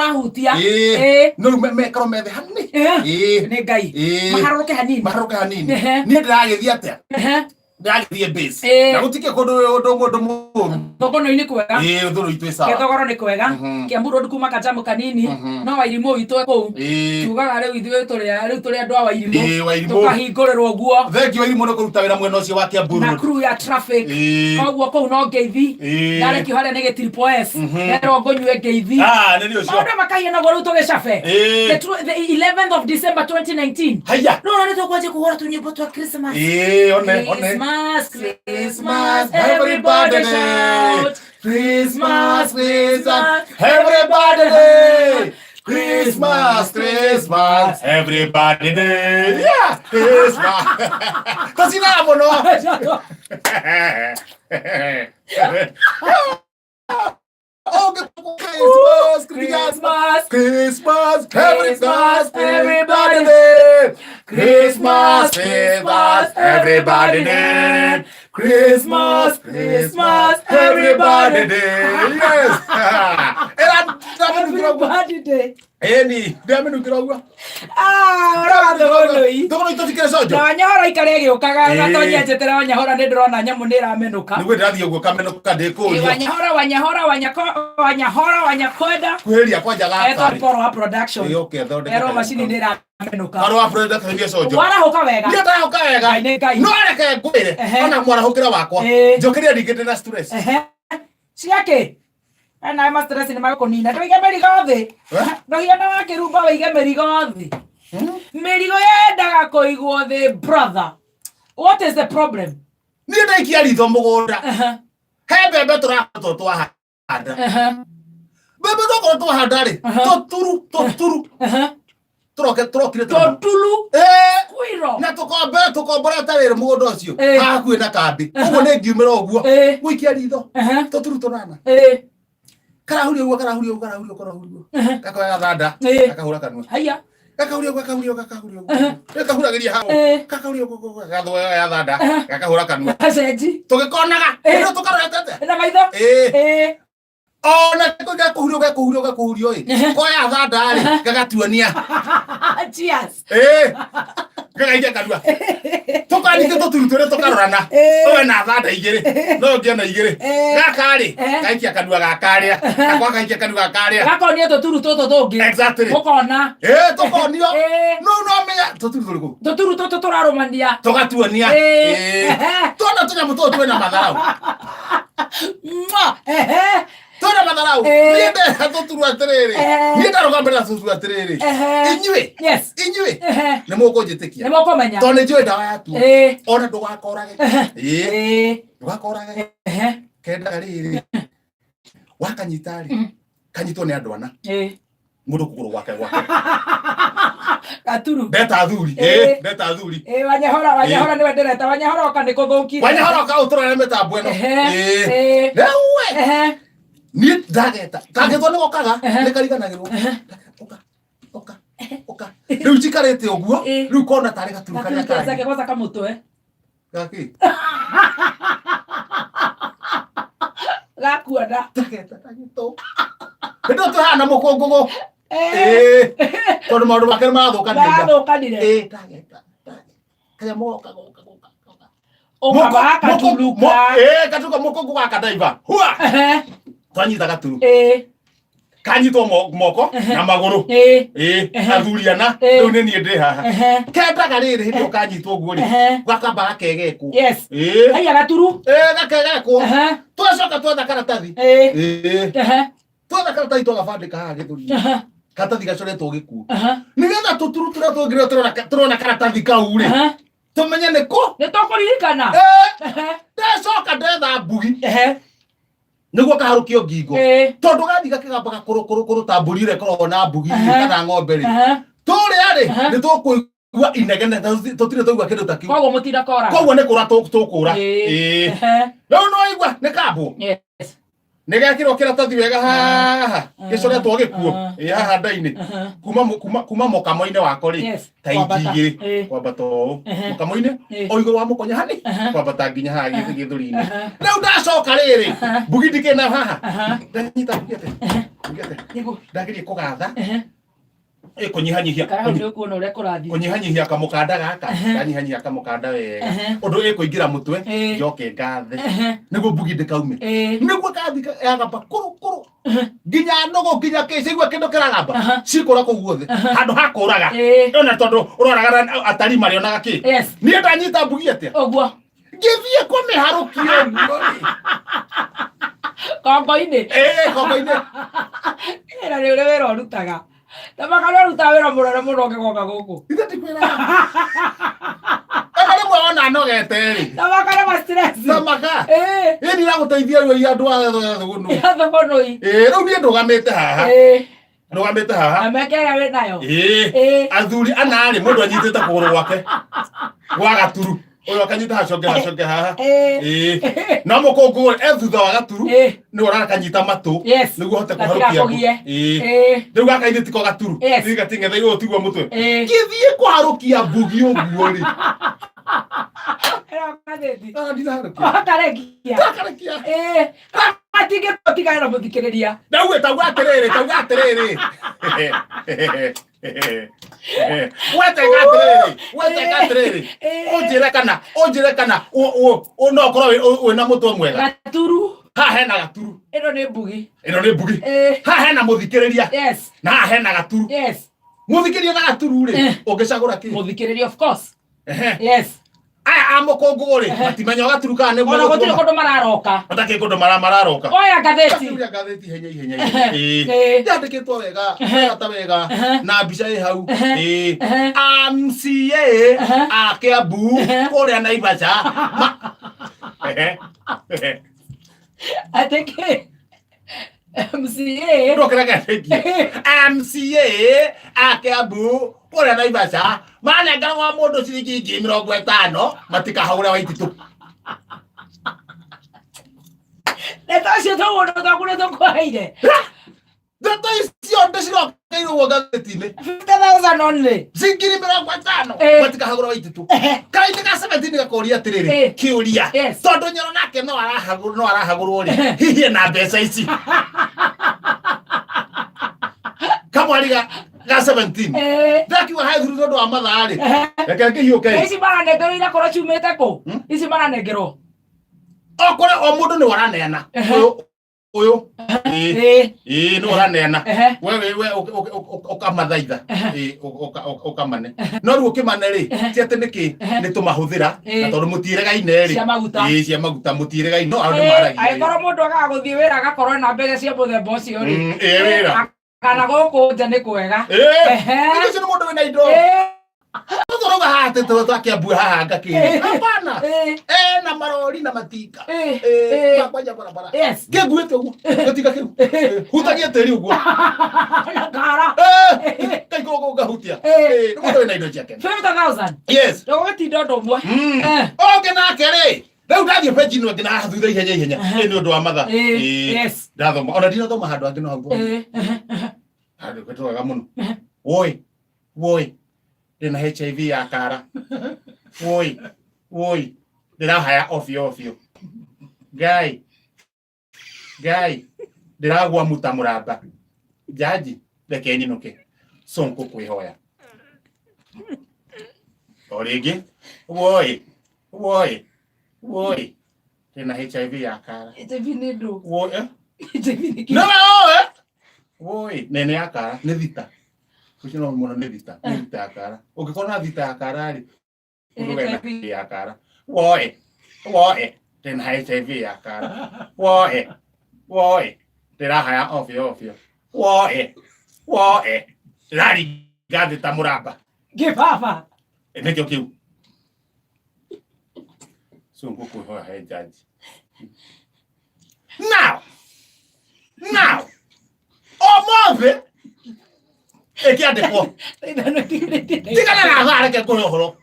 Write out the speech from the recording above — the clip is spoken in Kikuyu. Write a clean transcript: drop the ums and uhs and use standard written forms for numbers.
Ũrahutia. Ĩĩ. Ĩĩ. No rĩu mekorwo methe hanini. Ĩĩ. Ĩĩ. Nĩ Ngai. Ĩĩ. Maharũrũke hanini. Maharũke hanini. Ehe. Niĩ ndĩragĩthiĩ atĩa? Ehe. Ndĩragĩthiĩ base. Ĩĩ. Na gũtikĩ kũndũ ũndũ mũndũ mũũru. Thogono-inĩ kwega. Ĩĩ, ũthũrũ itũ ĩ sawa. Gĩthogoro nĩ kwega. Kiambu Road kuma kajamu kanini. No Wairimũ witũ e kũu. Ĩĩ. Tugaga rĩu ithuĩ tũrĩ rĩu tũrĩ andũ a Wairimũ. Ĩĩ, Wairimũ. Tũkahingũrĩrwo ũguo. Thengiũ Wairimũ nĩ kũruta wĩra mwena ũcio wa Kiambu Na Road. crew ya traffic. Ĩĩ. Koguo kũu no ngeithi. Ĩĩ. Ndarekio harĩa nĩ gĩ triple S. Nderwo ngũnyue ngeithi. Ah, nĩ niĩ ũcio. Maũndũ makahiana ũguo rĩu tũgĩcabe. Ĩĩ. The 11th of December 2019. Haiya. Rĩu ona nĩ tũkwanjia kũhũra tũnyĩmbo twa Christmas. Ĩĩ, one, one. Christmas, Christmas, everybody shout. Christmas, Christmas, everybody day. Christmas, Christmas, everybody day. Yeah, Christmas. Tũcinaga mũno. Oh, Christmas, Christmas, Christmas, Christmas, Christmas, everybody day. Christmas, Christmas, everybody day. Christmas, Christmas, everybody day. Yes. Era everybody day. Eni, ndamenukira ũguo. Ah, ũrora thũgũnũi. Thũgũnũi tũtikĩrĩ conjo. Na Wanyahora aikare ĩgĩũkaga Ĩĩ. gatonya njetera Wanyahora nĩ ndĩrona nyamũ nĩ ĩramenũka. Nĩguo ndĩrathiĩ ũguo kamenũka Ĩĩ, ndĩkũria. Wanyahora, Wanyahora, Wanyako, Wanyahora, Wanyakwenda. Kuhĩria kwanja Etwo gaka. Paul wa production. Ĩĩ, okay, thondeka Erwo kanyamũ macini kau. nĩ ĩramenũka. Paul wa production nĩ conjo. Warahũka wega. Niĩ ndahũka wega. Ngai nĩ Ngai. No reke ngwĩre Ehe. ona mwarahũkĩra wakwa. Ĩĩ. Njũkĩria ningĩ ndĩ na stress. Ehe. Ciakĩ? Ena ma stress nĩ magũkũnina. Ndũige mĩrigo thĩ. Eh? Ndũhiana wa kĩrumba wĩige mĩrigo thĩ. Mĩrigo yendaga kũigwo thĩ brother. What is the problem? Niĩ ndaikia ritho mũgũnda. Ehe. He mbembe tũrakoretwo twahanda. Ehe. Mbembe twakorwo twahanda rĩ, Aha. tũturu tũturu Ehe. tũroke tũrokire tũramu. Tũtulu. Ĩĩ. Kwiro. Na tũkombe tũkomborete wĩra mũgũnda ũcio Ĩĩ. haha hakuhĩ na kambĩ. Ũguo nĩ ngiumĩra ũguo. Ĩĩ. Gũikia ritho. Ehe. Tũturu tũnana. Ĩĩ. Karahuria ũguo karahuria ũguo karahuria ũguo karahuria ũguo. Ehe. Gakoya gathanda. Ĩĩ. Gakahũra kanua. Haiya. Gakahuria ũguo gakahuria ũguo gakahuria ũguo. Ehe. Gakahuragĩria hau. Ĩĩ. Gakahuria ũguo ũguo gagathoya gathanda. Ehe. Gakahũra kanua. Gacenji. Tũgĩkonaga. Ĩĩ. Nĩ tũkarorete atĩa? Na maitho. Ĩĩ. Ĩĩ. Ona kĩo gĩakũhurio gĩakũhurio gĩakũhurio ĩ. Ehe. Koya thanda rĩ gagatuonia. Cheers. Ĩĩ. Gagaikia kanua. Tũkaningĩ tũturu twĩrĩ tũkarorana. Ĩĩ. Ũwe na thanda igĩrĩ. No ũngĩona igĩrĩ. Ĩĩ. Gaka rĩ Ehe. gaikia kanua gakarĩa. Gakwa gaikia kanua gakarĩa. Gakonio tũturu tũtũ tũngĩ. Exactly. Mũkona. Ĩĩ tũkonio. Ĩĩ. No no menya tũturu tũrĩkũ? Tũturu tũtũ tũrarũmania. Tũgatuonia. Ĩĩ. Ĩĩ. Tuona tũnyamũ tũtũ twĩna matharau. Mwah! Ehe. Twĩna matharau. Ĩĩ. Niĩ ndera tũturu atĩrĩrĩ. Ehe. Niĩ ndarũgamĩrĩra tũturu atĩrĩrĩ. Ehe. Inyuĩ. Yes. Inyuĩ. Ehe. Nĩ mũkũnjĩtĩkia. Nĩ mũkũmenya. Tondũ nĩ njũĩ ndawa yatuo. Ĩĩ. Ona ndũgakorage. Ĩĩ. Ĩĩ. Ndũgakorage. Ehe. Kendaga rĩrĩ. Wakanyita rĩ. Kanyitwo nĩ andũ ana. Ĩĩ. Mũndũ kũgũrũ gwake gwake. Gaturu. Ndeta athuri. Ĩĩ. Ĩĩ. Ndeta athuri. Ĩĩ Wanyahora, Wanyahora nĩwe ndĩreta. Wanyahora oka nĩ kũthũkire. Wanyahora ũka ũtũrore mĩtambo ĩno. Ehe. Ĩĩ. Ĩĩ. Rĩu we. Ehe. Niĩ ndageta. Kangĩtwo nĩ gokaga. Ehe. Nĩ kariganagĩrwo. Ũka. Ũka. Ũka. Rĩu njikarĩte ũguo. Ĩĩ. Rĩu kona tarĩ gaturu Gaturu karĩa keza karĩ. kwanza kamũtwe. Gakĩ. Gakuona. Ndageta kanyitwo. Hĩndĩ ĩyo twĩhana mũkũngũgũ. Ĩĩ. Ĩĩ. Tondũ maũndũ make nĩ marathũkanire. Marathũkanire. Ĩĩ ndageta. Ndageta. Kanyamũ goka goka goka. goka. Ũkaba gatuluka. Ĩĩ gaturuka mũkũngũ gaka ndaiva. Hua. Ehe. Twanyita gaturu. Ĩĩ. Kanyitwo moko na magũrũ. Ĩĩ. Ĩĩ Ehe. athuri ana Ĩĩ. rĩu nĩ niĩ ndĩ haha. Ehe. Kendaga rĩrĩ hĩndĩ ĩyo kanyitwo ũguo rĩ. Ehe. Gakamba gakegekwo. Yes. Ĩĩ. Haiya gaturu. Ĩĩ gakegekwo. Ehe. Twacoka twetha karatathi. Ĩĩ. Ĩĩ. Ehe. Twetha karatathi twagabandĩka haha gĩthũri. Ehe. Karatathi gacoretwo gĩkuũ. Ehe. Nĩgetha tũturu tũrĩa tũngĩ tũrona karatathi kau rĩ. Ehe. Tũmenye nĩ kũ. Nĩ tũkũririkana. Ĩĩ. Ehe. Ndacoka ndetha mbugi Ehe. nĩguo kaharũkio ngingo. Ĩĩ. Tondũ gathiĩ gakĩgambaga kũrũ kũrũ kũrũ ta mbũri ĩrĩa ĩkoragwo na mbugi Ehe. kana ng'ombe rĩ. Ehe. Tũrĩa rĩ Ehe. nĩ tũkũigua inegene na tũtirĩ twaigua kĩndũ ta kĩu. Koguo mũtinakora. Koguo nĩ kũra tũkũra. Ĩĩ. Ĩĩ. Ehe. Rĩu no igua nĩ kambwo. Yes. Nĩ gekĩrwo kĩratathi wega haha gĩcoretwo gĩkuo. Ĩ haha nda-inĩ. Kuma mũkamo-inĩ wako rĩ, ta inji Kwambata. 2 kwambata ũũ mũkamo-inĩ, o igũrũ wa mũkonyo hani, kwambata nginya haha gĩthũri-inĩ. Rĩu ndacoka rĩrĩ, mbugi ndikĩ nayo haha, ndanyita mbugi atĩa, mbugi atĩa, ndageria kũgatha ĩkũnyihanyihia Kara hau nĩ ũkuona ũrĩa kũrathiĩ. Kũnyihanyihia kamũkanda gaka, ndanyihanyihia kamũkanda wega ũndũ ĩkũingĩra mũtwe, njoke ngathe nĩguo mbugi ndĩkaume, nĩguo kathi yagamba kũrũ kũrũ nginya nũgũ nginya kĩcigua kĩndũ kĩragamba cikũra kũu guothe handũ ha kũraga. Ona tondũ ũroraga na atari marĩonaga kĩ. Niĩ ndanyita mbugi atĩa? Ũguo. Ngĩthiĩ kũmĩharũkia ũguo rĩ. Kongo-inĩ. Ĩĩ, kongo-inĩ. Ĩra nĩ ũrĩa wĩra ũrutaga. Na maka nĩ ũrutaga wĩra mũnene mũno ũngĩgoka gũkũ. Ithe ndikwĩraga ona rĩmwe wona nogete rĩ. Na maka nĩ ma stress. Tamaka. Ĩĩ ndiragũteithia rĩu andũ a thũgũnũ. Thũgũnũi. Ĩĩ, rĩu niĩ ndũgamĩte haha. Ndũgamĩte haha. Na meke ĩrĩa wĩ nayo. Ĩĩ. Athuri ana rĩ, mũndũ anyitĩte kũgũrũ gwake gwa gaturu, ũyũ akanyita haconge haconge haha. Ĩĩ, no mũkũngũ e thutha wa gaturu, nĩwe ũrakanyita matũ nĩguo hote kũharũkia mbu. Gatigakũgie. Ĩĩ. Rĩu gaka ithe tiko gaturu. Rĩu gating'etha igũrũ tiguo mũtwe. Ngĩthiĩ kũharũkia mbugi ũguo rĩ. Ĩno ngathĩti. Ah, ndiraharũkia. Ũkarekia. Ndakarekia. Gatingĩtigana na mũthikĩrĩria. Ndauga tauga atĩrĩrĩ, tauga atĩrĩrĩ, weteka atĩrĩrĩ, weteka atĩrĩrĩ, ũnjĩre kana no ũkorwo wĩna mũtwe mwega. Gaturu. Haha hena gaturu. Ĩno nĩ mbugi. Ĩno nĩ mbugi. Haha hena mũthikĩrĩria na haha hena gaturu. Mũthikĩrĩria na gaturu rĩ, ũngĩcagũra kĩ? Mũthikĩrĩria, of course. Aya a mũkũngũ rĩ, matimenya gaturu kana nĩ Ona gũtirĩ kũndũ mararoka. Matakĩ kũndũ mararoka. Oya ngathĩti. Ngathĩti, ngathĩti ihenya ihenya. Ĩĩ. Yandĩkĩtwo wega wega ta wega na mbica ĩ hau. Ĩĩ, MCA a Kiambu kũrĩa Naivasha. Atĩ kĩ? MCA. Ndokĩra gĩandĩkie MCA a Kiambu kũrĩa Naivasha manengerwo mũndũ ciringi 50,000 matikahagũre Waititũ. Ndeto ũcio tũgũndũ twaku nĩ tũkũheire. Ndeto icio ndĩcirokeirwo ũguo ngathĩti-inĩ. 50,000 only. 50,000 matikahagũra Waititũ. Kaingĩ ga 17 gakoria atĩrĩrĩ, kĩũria, tondũ Nyoro nake no arahagũrwo, no arahagũrwo rĩ, hihi ena mbeca ici? Kamwari ga 17. Ndakiuga hae thuru tondũ wa mathaa rĩ, reke ngĩhiũke. Ici maranengerwo irakorwo ciumĩte kũ? Ici maranengerwo. O kũrĩ o mũndũ nĩ ũraneana. Ũyũ ũyũ, ĩĩ. Ĩĩ, nĩ ũraneana. We we we ũkamathaitha. Ĩĩ, ũkamane, no rĩu ũkĩmane rĩ, ti atĩ nĩkĩ nĩ tũmahũthĩra na tondũ mũtiĩregaine rĩ. Cia maguta. Ĩĩ, cia maguta mũtiĩregaine, no andũ maragia. Angĩkorwo mũndũ agaga gũthiĩ wĩra agakorwo na mbeca cia mũthemba ũcio rĩ, Ĩĩ, wĩra. Kana gũkũ nja nĩ kwega. Ũcio nĩ mũndũ wĩna indo. Tũrauga haha atĩ twakĩambua haha ngakĩrĩ hapana. Na marori na matinga. Makwanja barabara. Kĩnguĩte ũguo gĩtinga kĩu hutagia tĩri ũguo. Na ngara. Kaigũrũ kũu ngahutia. Nĩ mũndũ wĩna indo ciake. 50,000. Yes. Ndũgũgĩtinda ũndũ ũmwe. Ũngĩ nake rĩ, rĩu ndathiĩ benji ĩno ĩngĩ na haha thutha ihenya ihenya. Ĩ nĩ ũndũ wa mathaa. Ndathoma ona ndinathoma handũ hangĩ no hau thomire. Handũ wega mũno. Woi woi, ndĩna HIV ya kara. Woi woi, ndĩrahaya ovyo ovyo. Ngai ngai, ndĩragwa muta mũramba. Jaji, reke nyinũke. Sonko kwĩhoya o rĩngĩ. Woi woi woi, ndĩna HIV ya kara. HIV nĩ ndũ? Woi, eh? HIV nĩ kĩ? Nĩwe oe woi nene ya kara nĩ thita ũcio no mũno nĩ thita, nĩ thita ya kara. Ũngĩkorwo na thita ya kara rĩ, ũndũ HIV. ya kara. Woi woi, ndĩna HIV ya kara. Woi woi, ndĩrahaya ovyo ovyo. Woi woi, ndĩraringa thĩ ta mũramba. Kĩbaba. Nĩkĩo kĩu Sonko kwĩhoya he jaji. Now ũmũthĩ ĩkĩandĩkwo tigana na thaa, reke ngũhe ũhoro.